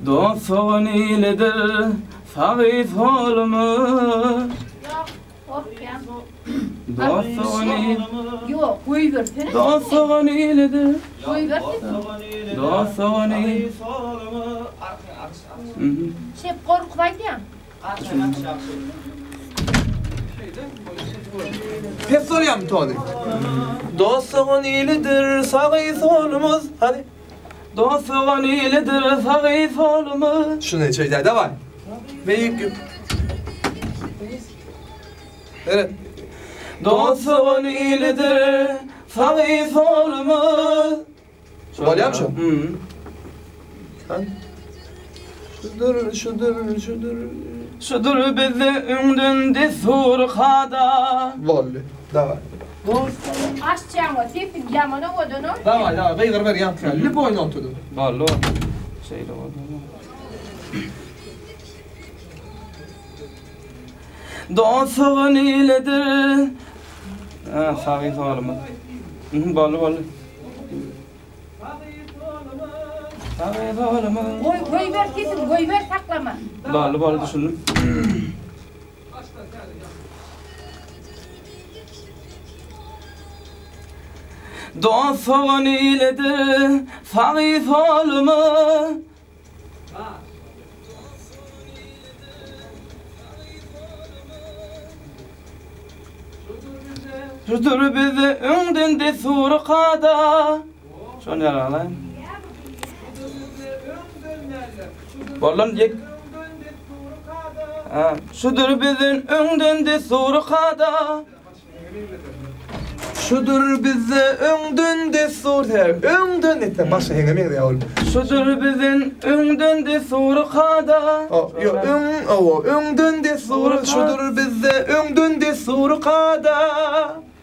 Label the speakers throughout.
Speaker 1: Dost sogan ilidir, sagy solumyz.
Speaker 2: Ýok, gorkýan.
Speaker 1: Dost sogan il.
Speaker 2: Ýok, goýbersene.
Speaker 1: Dost sogan ilidir.
Speaker 2: Goýber sesini.
Speaker 1: Dost sogan il.
Speaker 2: Şep gorkup aýdýaň.
Speaker 3: Pes bolýarmy tony? Dost sogan ilidir, sagy solumyz. Hany.
Speaker 1: Dost sogan ilidir, sagy solumyz.
Speaker 3: Şuny şeýdä daway. Beýik ýüp. Seret.
Speaker 1: Dost sogan ilidir, sagy solumyz.
Speaker 3: Bolýarmy şu? Hany. Şudur, şudur, şudur.
Speaker 1: Şudur bizde öňden dessur kada.
Speaker 3: Boldy. Daway.
Speaker 2: Açjaň we sesiň ýaman owadan ol.
Speaker 3: Daway, daway, gygyr ber ýaňky. Lýuboý notada.
Speaker 1: Boldy. Şeýle boldy. Dost sogan iledir. Ha, sagy solumyz. Mhm, boldy, boldy. Sagy solumyz.
Speaker 2: Goý, goýber sesiňi, goýber saklama.
Speaker 1: Boldy, boldy, düşündim. Dost sogan iledir, sagy solumyz. Şudur bize öňden dessur kada. Şony ýaly. Bollan ýek. Ha, şudur bizden öňden dessur kada.
Speaker 3: Şudur bizde öňden dessur sebäbi öňden etse başga heňe meňzeýär ol.
Speaker 1: Şudur bizden öňden dessur kada.
Speaker 3: O, ýo, öň, owo, öňden dessur, şudur bizde öňden dessur kada.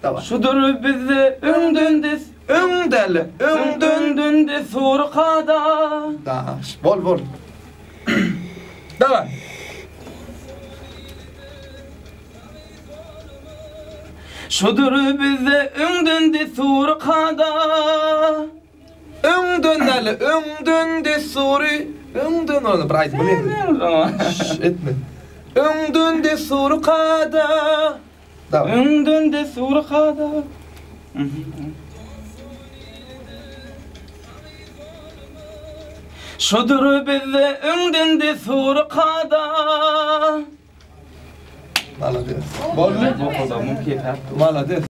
Speaker 3: Daway.
Speaker 1: Şudur bizde öňden des
Speaker 3: Öň däl, öňden.
Speaker 1: Öňden dessur kada.
Speaker 3: Da, bol, bol. Daway.
Speaker 1: Şudur bizde öňden dessur kada.
Speaker 3: Öňden däl, öňden dessury, öňden ony bir aýdyma meňzeýär. Şş, etme. Öňden dessury kada. Daway.
Speaker 1: Öňden dessury kada. Şudur bizde öňden dessury kada.
Speaker 3: Malades. Boldy.
Speaker 1: Bokuldamyň keýpi.
Speaker 3: Malades.